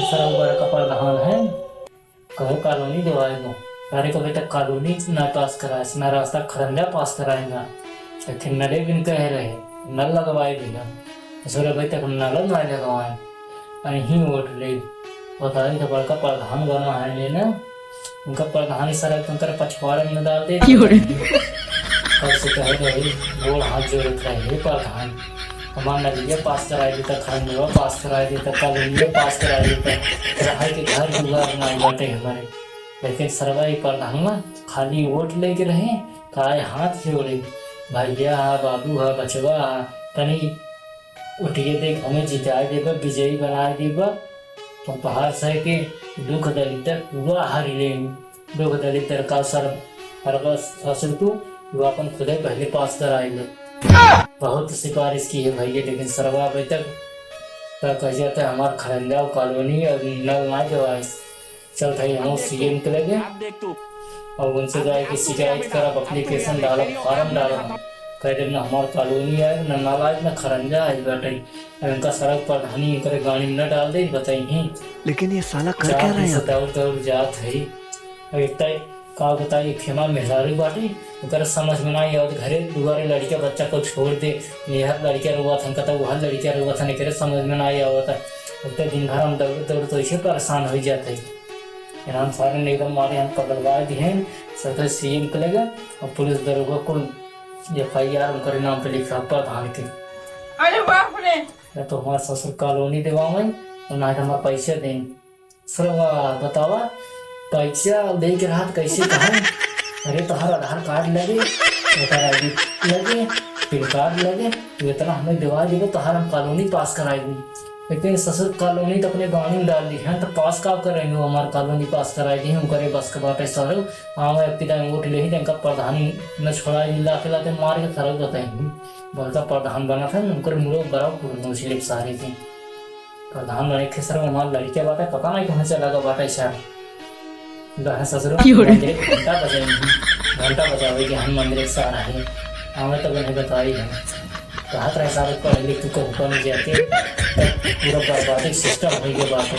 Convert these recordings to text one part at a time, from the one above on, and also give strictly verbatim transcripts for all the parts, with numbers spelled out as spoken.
सर, वो बड़ा कपाल धान है, कहो कॉलोनी देवाए दो। अरे, कभी तक कॉलोनी ना पास कराए, ना रास्ता खरंजा पास कराए ना। लेकिन नले बिन कहे रहे, नल लगवाए भी ना। सर, अभी तक नल ना लगवाए। अहीं वोट ले, बताई तो बड़का प्रधान बना है ये ना। उनका प्रधानी सर उनकर पछवाड़े में डाल दे। क्यों रे? कब से कहे रहे, गोड़ हाथ जोड़त रहे, "हे प्रधान, हमार नलिया पास कराई देता, खरंजवा पास कराई देता, कॉलोनिया पास कराई देता, रहे के घर दुआर नाई बाटे हमारे।" लेकिन सरवा ई प्रधानवा खाली वोट लेके रहे, काहे हाथ जोड़े, "भैया हा, बाबू हा, बचवा हा, तनी उठिए देख, हमें जिताए देबा, विजयी बनाए देबा, तो पहाड़ सह के दुख दलिद्दर पूरा हरि लेन।" दुख दलिद्दर का सर, हर बस ससुर तू, वो अपन खुदे पहले पास कराए ले। बहुत सिफारिश की है भैया, लेकिन सरवा अभी तक का कह जाता है, हमार खरंजा कॉलोनी और नल ना जवाए। चल भाई, हम सीएम के लगे और उनसे जाए के शिकायत करब, एप्लीकेशन डालब, फॉर्म डालब। कह देब ना हमार कॉलोनी आए, ना नाला आए, ना खरंजा आए बाटे। अब इनका सड़क पर धानी करे गाड़ी में न डाल दे, बताई ही। लेकिन ये साला कर क्या रहा है यहाँ पे? दौड़ दौड़ जात है। अब इतना का बताई, खेमा मेहरारू बाटे, ओकरे समझ में ना आवत। घरे दुआरे लड़का बच्चा को छोड़ दे, यहाँ लड़का रोवत हन, कतौ वहाँ लड़का रोवत हन, एकरे समझ में ना आवत। उतने दिन भर हम दौड़ दौड़ तो ऐसे परेशान हो जाते हैं। इनाम सारे ने एकदम मारे हम पकड़वा दिए हैं, सदर सीएम के लगे और पुलिस दरोगा को एफआईआर उनके नाम पे लिखा प्रधान के। अरे बाप रे! ना तो हमार ससुर कॉलोनी देवावे और ना ही हमार पैसे दें। सरवा बतावा, पैसा लेके रहत कैसे कहें? अरे तोहार आधार कार्ड लगे, वोटर आईडी लगे, पैन कार्ड लगे, तू इतना हमें दिवा देबे, तोहार हम कॉलोनी पास कराई दी। लेकिन ससुर कॉलोनी तो अपने गाँव में डाल दी है, तो पास का करेंगे? वो हमार कॉलोनी पास कराई दी है, उनकरे बस के बाटे सर। हाँ, मैं अबकी दाईं वोट लेही, तो इनका प्रधानी न छोड़ाई, लाते लाते मार के सरक देते हैं। बड़का प्रधान बना था, उनकर मुड़ो बड़ा कुरनो सिर्फ सारे के। प्रधान बने के सर हमार लड़के बाटे, पता नहीं कहाँ चला गया बाटे सर। गहे ससुरो, क्यों रे? मंदिर घंटा बजाई, घंटा बजावे के हम मंदिर से आ रहे। हमें तो नहीं बताई है। कहत रहे सारे पढ़ लिख के ऊपर में जाके, तब पूरा बर्बादी सिस्टम हो गया बाटे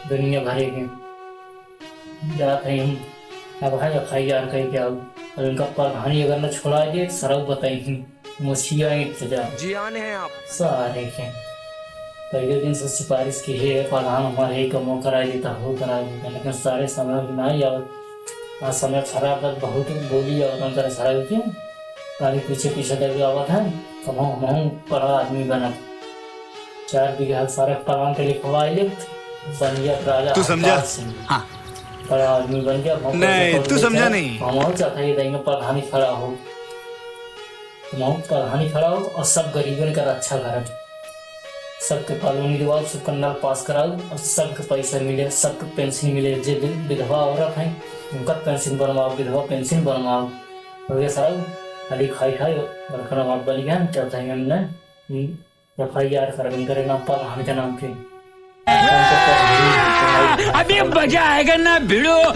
दुनिया भरे के। जात है हम, अब है एफआईआर कह के आओ, और इनका प्रधानी अगर न छोड़ा दे, सरऊ बताई हम। मुछिया इंतजाम। जियान है आप। सारे के। पहले दिन से सिफारिश की है, प्रधान हमारे ही कमो कराई देता, हो कराई देता, लेकिन सारे समय भी ना आवत। आज समय खराब बा, बहुत बोली आवत हम करे सारे के। खाली पीछे पीछे लगे आवत है, कमो हमहूँ बड़ा आदमी बनत। चार बीघा सारे प्लांट लिखवाई ले, बन गया राजा तू समझा? अवतार सिंह। हाँ। बड़ा आदमी बन गया, हम नहीं, पैसा तू समझा कौड़ी नहीं। हम और चाहते हैं, देंगे प्रधानी खड़ा हो। तुम प्रधानी खड़ा हो और सब गरीबन का रक्षा करब। सबके कॉलोनी दिवाओ, सबका नल पास कराओ और सबके पैसा मिले, सबके पेंशन मिले। जे वि-, विधवा औरत हैं, उनका पेंशन बनवाओ, विधवा पेंशन बनवाओ। और ये सारा खाली खाई खाई बड़का नवाब बन गया, हम चलते हैं हमने, हम्म, एफआईआर करब इनकरे नाम पर, प्रधान के नाम पे। अभी मजा आएगा ना भिड़ो।